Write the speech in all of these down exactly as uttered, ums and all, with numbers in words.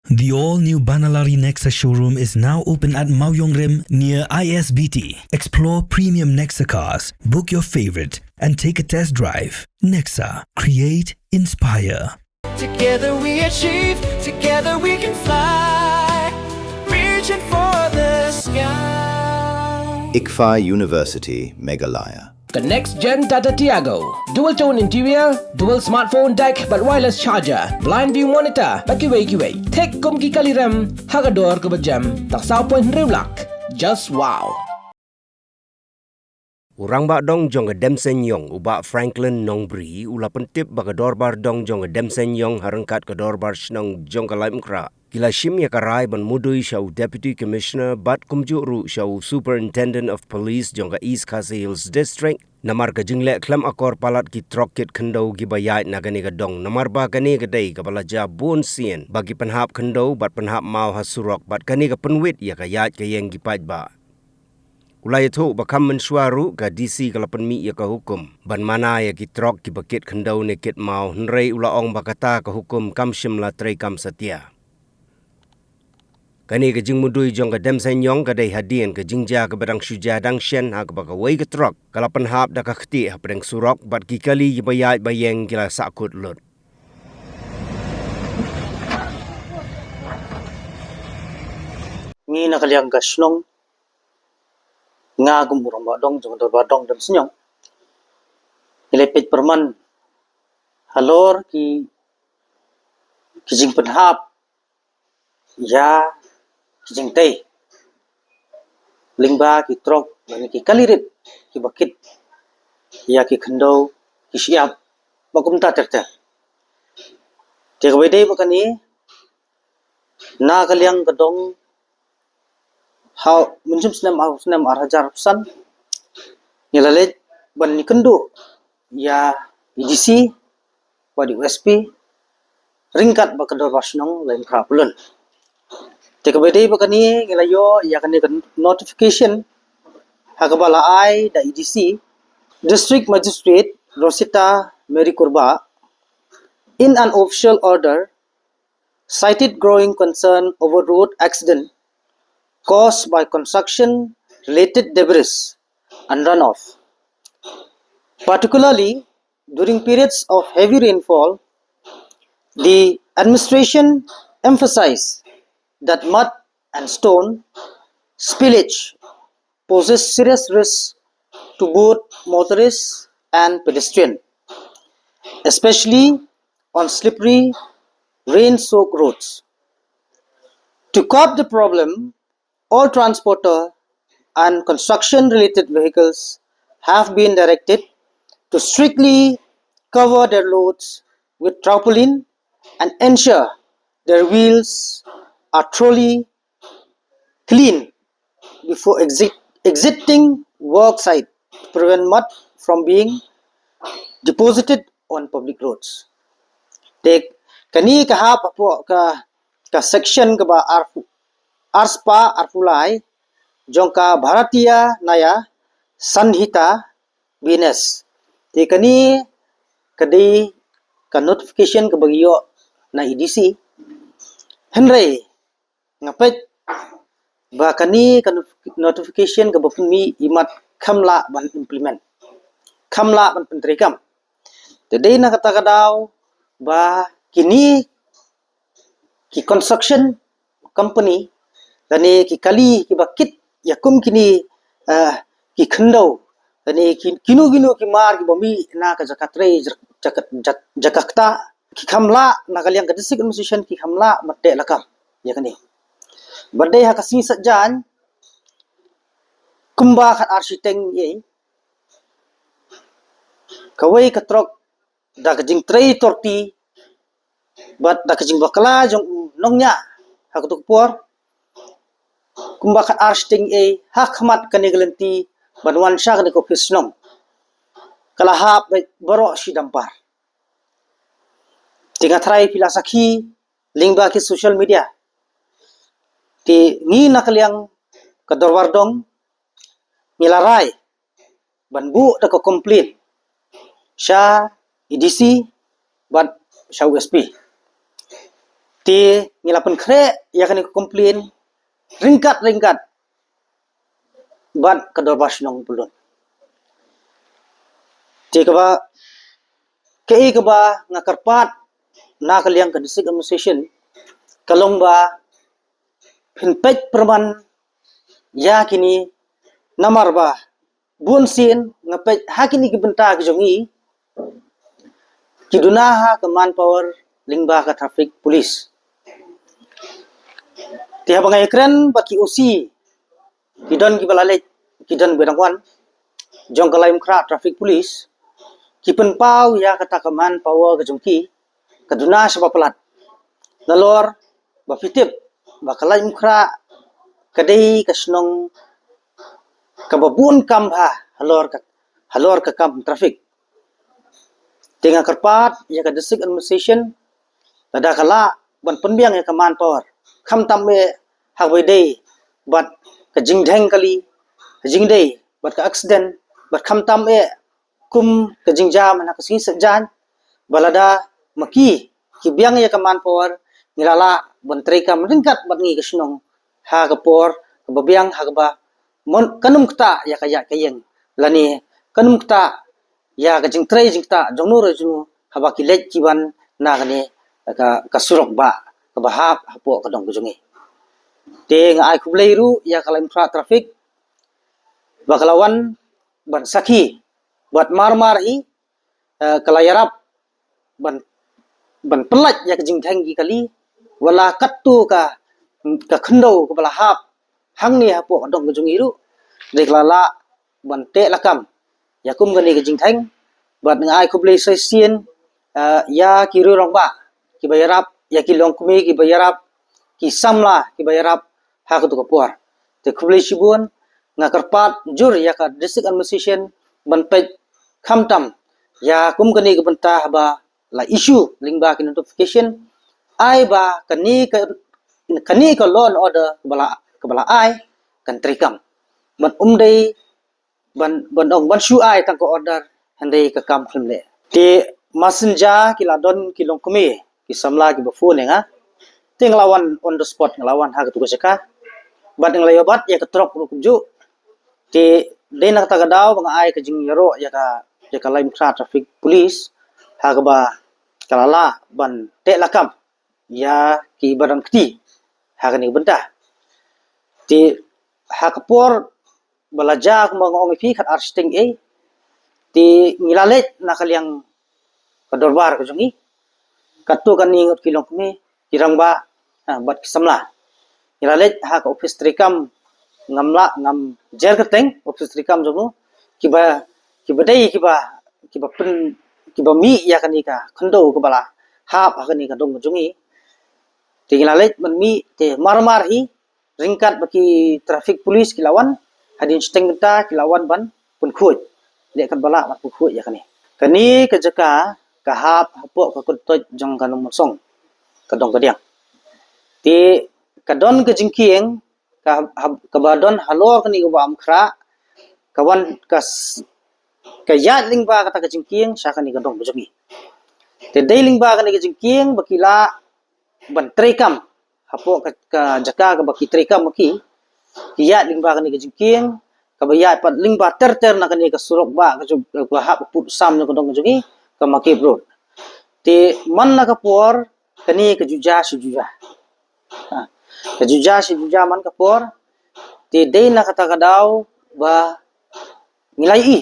The all-new Banalari Nexa showroom is now open at Mawiong Rim near I S B T. Explore premium Nexa cars, book your favorite, and take a test drive. Nexa, create, inspire. Together we achieve, together we can fly. Reaching for the sky. ICFAI University, Meghalaya. Ka next gen Tata Tiago. Dual tone interior, dual smartphone deck bad wireless charger, blind view monitor bad kiwei kiwei. Thik kum ki kali rem ha ka dor kaba jem tang saw point hynriew lak. Just wow. U rangbah dong jong ka Demsenyong, u Bah Franklin Nongbri, u la pyntip ba ka dorbar dong jong ka Demsenyong ha ryngkat ka dorbar shnong jong ka Laitumkhrah ki la shim ïa ka rai ban mudui sha u Deputy Commissioner bad kumjuh ruh sha u Superintendent of Police jong ka East Khasi Hills District namar ka jingleh khlem akor palat ki trok kit khyndew kiba ïaid na kane ka dong, namar ba kane ka dei kaba la jia bun sien ba ki pynhap khyndew bad pynhap maw ha surok, bad kane ka pynwit ïa ka ïaid ka ïeng ki paidbah. U la ïathuh ba kham mynshuwa ruh ka D C ka la pynmih ïa ka hukum ban mana ïa ki trok kiba kit khyndew ne kit maw, hynrei u la ong ba kata ka hukum kam shym la treikam satia. Kane ka jingmudui jong ka Demsenyong ka dei hadien ka jingjia kaba dang shu jia dang shen, ha kaba kawei ka trok ka la pynhap da ka ktieh hapdeng surok bad ki kali kiba ïaid ba ïeng ki la sahkut lut. Ngi na ka liang ka shnong, nga kum u rangbah dong jong ka dorbar dong Demsenyong, ngi la peit pyrman halor ki, ki jingpynhap ïa ki jingtei lyngba ki trok lane ki kali rit kiba kit ïa ki khyndew, ki shyiap bad kumta ter ter. Te kaba ïadei bad kane, na ka liang ka dong, ha mynjur snem, ha snem ar hajar arphew san, ngi la leit ban ïakynduh ïa i D C bad i O S P ryngkat bad ka dorbar shnong Laitumkhrah Pyllun. Te kaba ïadei bad kane, ngi la ïoh ïa kane ka notification ha kaba la ai da i D C, District Magistrate Rosita Mary Kurbah, in an official order, cited growing concern over road accident caused by construction related debris and runoff. Particularly during periods of heavy rainfall, the administration emphasized that mud and stone spillage poses serious risk to both motorists and pedestrians, especially on slippery, rain-soaked roads. To curb the problem, all transporter and construction-related vehicles have been directed to strictly cover their loads with tarpaulin and ensure their wheels are thoroughly clean before exit, exiting work site to prevent mud from being deposited on public roads. Te kane ka hap hapoh ka, ka section kaba arphew, arspah arphew lai jong ka Bharatiya Nyaya Sanhita, B N S. Te kane ka dei ka notification kaba ngi ïoh na i D C. Hynrei nga peit ba kane ka notif-, notification kaba pynmih i mat kham lah ban implement, kham lah ban pyntreikam. Te dei na kata ka daw ba kine ki construction company lane ki kali kiba kit ïa kum kine, eh, ki khyndew lane ki, kino kino ki mar kiba mih na ka jaka trei, jaka, jaka, jaka ktah, ki kham lah, na ka liang ka district administration ki kham lah ban teh lakam ïa kane. Bad dei ha ka sngi Saitjaiñ, kumba khatar shiteng ei, kawei ka trok da ka jingtrei torti bad da ka jingbakla jong u nongñiah ha kato ka por, kumba khatar shiteng ei, ha khmat kane ka lynti ban wan sha kane ka ophis shnong, ka la hap bad baroh shi dumper. Te nga tharai phi la sakhi lyngba ki social media. Te ngi na ka liang ka dorbar dong ngi la rai ban buh da ka complain sha i D C bad sha u S P. Te ngi la pynkhreh ïa kane ka complain ryngkat ryngkat bad ka Dorbar Shnong Pyllun. Te kaba, kaei kaba nga kyrpad na ka liang ka District Administration ka long ba phin peit pyrman ïa kine, namar ba bun sien nga peit ha kine ki bynta ki jong ngi ki duna ha ka manpower lyngba ka traffic police. Te haba nga ïakren bad ki O C, ki don kiba la leit, ki don ba dang wan, jong ka Laitumkhrah traffic police, ki pynpaw ïa kata ka manpower ka jong ki ka duna shaba palat. Nalor ba phi tip ba ka Laitumkhrah ka dei ka shnong kaba bun kam bha halor ka, halor ka kam traffic. Te nga kyrpad ïa ka District Administration, lada ka lah ban pynbiang ïa ka manpower, khamtam eh ha kaba ïadei bad ka jingdheng kali, ka jingdei bad ka accident, bad khamtam eh kum ka jingjia mynta ka sngi Saitjaiñ, ba lada ma ki ki biang ïa ka manpower, ngi la lah ban treikam ryngkat bad ngi ka shnong ha ka por kaba biang, ha kaba mon kan ym ktah ïa ka ïaid ka ïeng, lane kan ym ktah ïa ka jingtrei jingktah jong no re jong no haba ki leit ki wan na kane ka, ka surok bah kaba hap hapoh ka dong ka jong ngi. Te nga ai khublei ruh ïa ka Laitumkhrah traffic ba ka la wan ban sakhi bad mar mar hi, eh, ka la ïarap ban, ban pynlait ïa ka jingdheng ki kali, wat la katto ka, ka khyndew kaba la hap hangne hapoh ka dong ka jong ngi ruh, dei ka la lah ban teh lakam ïa kum kane ka jingdheng. Bad nga ai khublei sa shisien, eh, ïa ki riew rangbah kiba ïarap, ïa ki longkmie kiba ïarap, ki samla kiba ïarap ha kato ka por. Te khublei shibun, nga kyrpad jur ïa ka District Administration ban peit khamtam ïa kum kane ka bynta haba la issue lyngba ki notification, ai ba kane ka, kane ka law and order kaba la, kaba la ai kan treikam. Ban ym dei ban, ban ong ban shu ai tang ka order hynrei ka kam khlem leh. Te messenger ki la don ki longkmie, ki samla kiba phone ïa nga. Te nga la wan on the spot, nga la wan ha kato ka jaka. Bad nga la ïoh bat ïa ka trok ruh kumjuh. Te dei na kata ka daw ba nga ai ka jingïaroh ïa ka, ïa ka Laitumkhrah traffic police ha kaba ka la lah ban teh lakam ïa kiba don kti ha kane ka bynta. Te ha ka por ba la jia kumba nga ong ïa phi khatar shiteng ei, te ngi la leit na ka liang ka dorbar ka jong ngi, katto katne ngut ki longkmie, ki rangbah, ha, bad ki samla. Ngi la leit ha ka ophis treikam, ngam lah, ngam jer kyrteng ophis treikam jong no, kiba, kiba dei kiba, kiba pyn, kiba mih ïa kane ka khyndew kaba la hap ha kane ka dong ka jong ngi. Te ngi la leit ban mih, te mar mar hi ryngkat bad ki traffic police ki la wan, hadien shiteng kynta ki la wan ban pynkhuid. Leh katba lah ban pynkhuid ïa kane. Kane ka jaka ka hap hapoh ka kyntoit jong ka Nongmynsong, ka dong ka diang. Te ka don ka jingkieng ka, ha, kaba don halor kane ka Bah Umkhrah, ka wan ka s-, ka ïaid lyngba kata ka jingkieng sha kane ka dong ka jong ngi. Te dei lyngba kane ka jingkieng ba ki lah ban treikam hapoh ka, ka jaka kaba ki treikam ma ki, ki ïaid lyngba kane ka jingkieng kaba ïaid pat lyngba ter ter na kane ka surok bah ka jong, ka hap pud sam na ka dong ka jong ngi, ka Makip Road. Te man la ka por kane ka ju jia shi ju jia. Ha, ka ju jia shi ju jia man ka por. Te dei na kata ka daw ba ngi la ïohi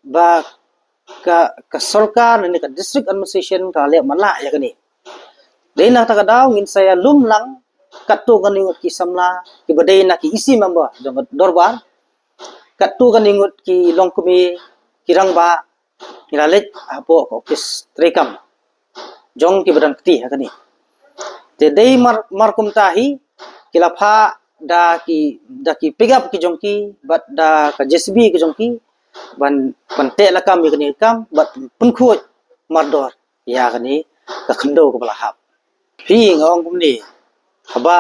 ba ka, ka sorkar ne ka district administration ka la leh man la ïa kane. Dei na kata ka daw ngin sa ïalum lang katto katne ngut ki samla kiba dei na ki E C member jong ka dorbar, katto katne ngut ki longkmie, ki rangbah, ngi la leit hapoh ka ophis treikam jong kiba don kti ha kane. Te dei mar, mar kumta hi ki la phah da ki, da ki pickup ki jong ki bad da ka J C B ki jong ki ban, ban teh lakam ïa kane ka kam bad pynkhuid mardor ïa kane ka khyndew kaba la hap. Phi, nga ong kumne, haba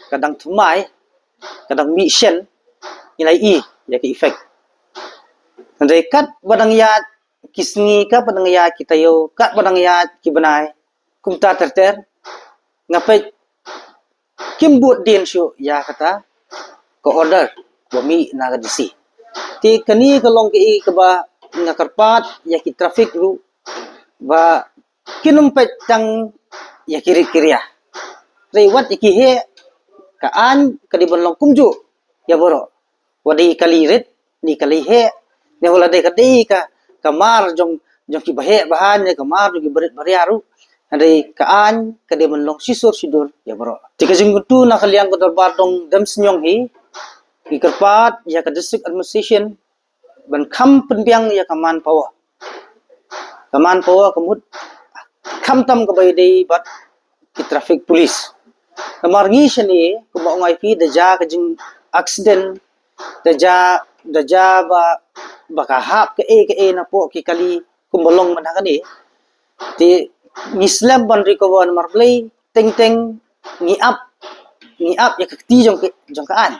ka dang thymmai, ka dang mih shen, ngi la ïohi ïa ki effect. Hynrei katba dang ïaid ki sngi, katba dang ïaid ki taïew, katba dang ïaid ki bnai, kumta ter ter, nga peit kim bud dien shuh ïa kata ka order ba mih na ka D C. Te kane ka long kaei kaba nga kyrpad ïa ki traffic ruh ba kin ym peit tang ïa ki rit ki ria. Hynrei wat ïa ki heh, ka aiñ ka dei ban long kumjuh ïa baroh. Wat dei kali rit ne kali heh, ne wat la dei ka dei ka, ka mar jong, jong kiba heh ba aiñ ne ka mar jong kiba rit ba ria ruh. Hynrei ka aiñ ka dei ban long shisur shidur ïa baroh. Te ka jingkyntu na ka liang ka dorbar dong dem sniong hi, ngi kyrpad ïa ka District Administration ban kham pynbiang ïa ka manpower. Ka manpower ka mut khamtam kaba ïadei bad ki traffic police. Namar ngi shane, kumba ong ïa phi, da jia ka jing accident, da jia, da jia ba, ba ka hap kaei kaei napoh ki kali kumba long mynta kane. Te ngi slem ban recover namar balei, teng teng ngi ap, ngi ap ïa ka kti jong ka, jong ka aiñ.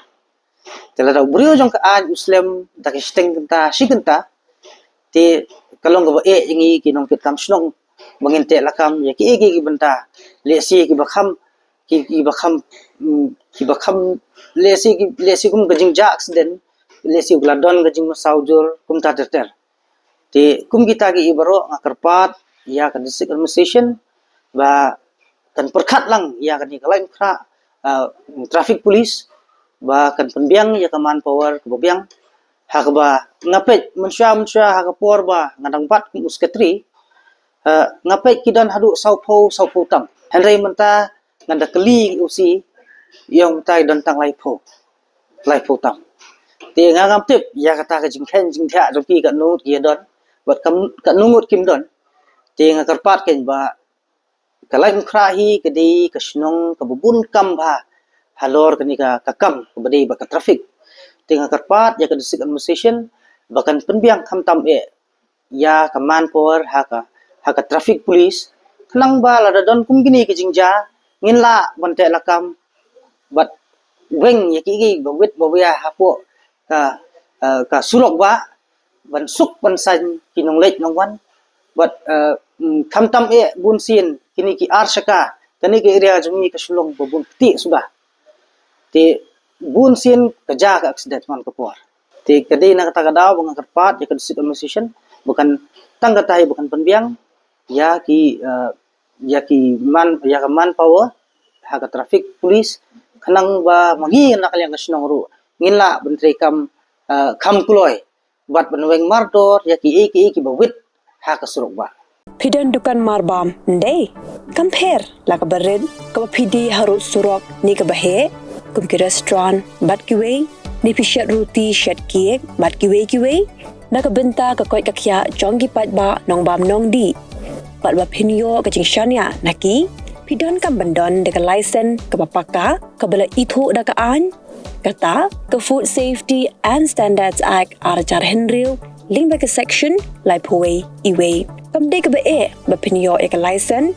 Te lada u briew jong ka aiñ u slem da ka shiteng kynta shi kynta, te ka long kaba eh ïa ngi ki nongkitkam shnong ba ngin teh lakam ïa kiei kiei ki bynta, lehse kiba kham, ki, kiba kham, mm, kiba kham, lehse ki, lehse kum ka jingjia accident, lehse u la don ka jingmynsaw jur, kumta ter ter. Te kum kita kiei baroh nga kyrpad ïa ka District Administration ba kan pyrkhat lang ïa kane ka lait kynrah, ah, traffic police ba kan pynbiang ïa ka manpower kaba biang. Ha kaba nga peit mynshuwa mynshuwa ha ka por ba nga dang bat kum u secretary, ah, nga peit ki don haduh sawphew, sawphew tam. Hynrei mynta nga da kylli u C E, ong mynta ki don tang laiphew, laiphew tam. Te nga ngam tip ïa kata ka jingkheiñ jingthiah jong ki katno ngut ki don bad katno ngut kim don. Te nga kyrpad keiñ ba ka lait kynrah hi ka dei ka shnong kaba bun kam bha halor kane ka, ka kam kaba dei bad ka traffic. Te nga kyrpad ïa ka District Administration ba kan pynbiang khamtam eh ïa ka manpower ha ka, ha ka traffic police, khnang ba lada don kum kine ki jingjia ngin lah ban teh lakam bad weng ïa kiei kiei ba wit ba wia hapoh ka, eh, ka surok bah, ban suk ban saiñ ki nongleit nongwan. Bad, eh, mm, khamtam eh bun sien kine ki ar shaka, kane ka area jong ngi ka Shillong ba bun kti suda. Te bun sien ka jia ka accident man ka por. Te ka dei na kata ka daw ba nga kyrpad ïa ka District Administration ba kan tang kata hi ba kan pynbiang ïa ki, eh, ïa ki man, ïa ka manpower ha ka traffic police, khnang ba ma ngi na ka liang ka shnong ruh ngin lah ban trei kam, eh, kham kloi bad ban weng mardor ïa kiei kiei kiba wit ha ka surok bah. Phi don dukan marbam, ndei? Kam pher la kaba rit, kaba phi die harud surok ne kaba heh, kum ki restaurant bad kiwei, ne phi shet ruti shet cake bad kiwei kiwei. Na ka bynta ka koit ka khiah jong ki paidbah nongbam nongdih, bad ba phin ïoh ka jingshaniah na ki, phi donkam ban don da ka license kaba paka, kaba la ithuh da ka aiñ. Kata ka Food Safety and Standards Act ar hajar hynriew, lyngba ka section laiphew wei E wei. Kam dei kaba eh ba phin ïoh ïa ka license.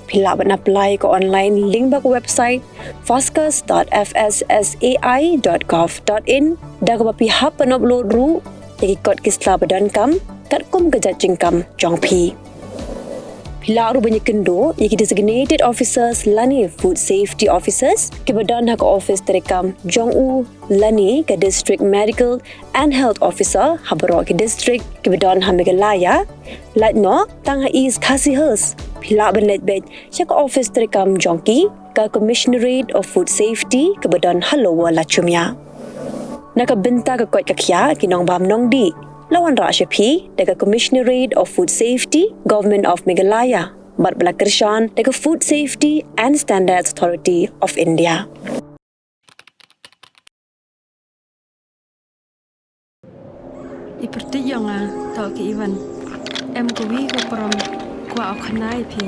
Phi lah ban apply ka online lyngba ka website foscus dot F S S A I dot gov dot in, da kaba phi hap ban upload ruh ïa ki kot ki sla ba donkam katkum ka jait jingkam jong phi. Phi lah ruh ban ïakynduh ïa ki designated officers lane food safety officers kiba don ha ka office treikam jong u lane ka District Medical and Health Officer ha baroh ki district kiba don ha Meghalaya. Lait noh tang ha East Khasi Hills, phi lah ban leit beit sha ka office treikam jong ki, ka Commissionerate of Food Safety kaba don ha Lower Lachumia. Na ka bynta ka koit ka khiah ki nongbam nongdih, la wanrah sha phi da ka Commissionerate of Food Safety, Government of Meghalaya, bad ba la kyrshan da ka Food Safety and Standards Authority of India. I pyrthei ïa nga, to ki Ivan. Em kawi ka prom, kwah u khana ïa phi.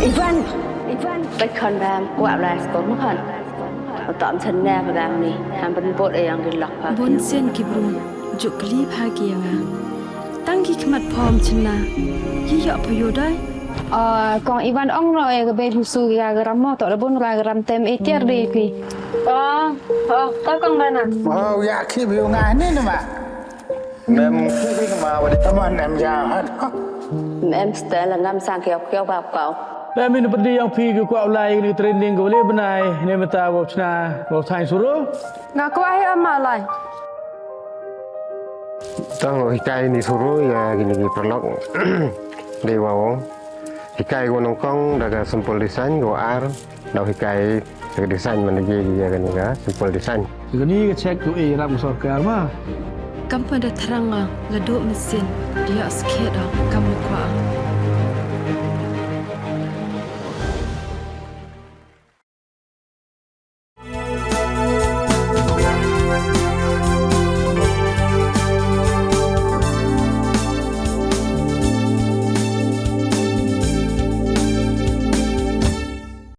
Ivan, Ivan. Bad khon bam, kwah blai sko mo khon. Uta am chan ne ka bam ni, ham ban bot e yang di lok pha. Bun sien ki bru, juk kli pha ki ïa nga. Tang ki khmat phom chynna, ki ïoh pha ïoh dai. Ah, kong Ivan ong no e ka bei busu ïa ka ram mo, to da bun ra ka ram tem e tiar dei ki. Oh, oh, ka kong Dana. Oh, ïa ki biu nga ni ni ma. Mem ki bi ma wa di. Come on, em ja. Mem stel ngam sang kiau kiau ba kau. Te mynta pat ïa phi ki kwah u lai ïa kane ka training kaba leh bnai ne mynta ba u shna ba u shna shuh ruh? Nga kwah hi, ma lai. Tang u hikai ni shuh ruh ïa kine ki paralok. Dei wa u hikai ko nyngkong da ka simple design, ko ar da u hikai da ka design man da ïa kane ka simple design. Kane ka check to ïarap ka sorkar ma. Kam pat da thrang nga la duh mynsiem da ïa skhet kam kwah.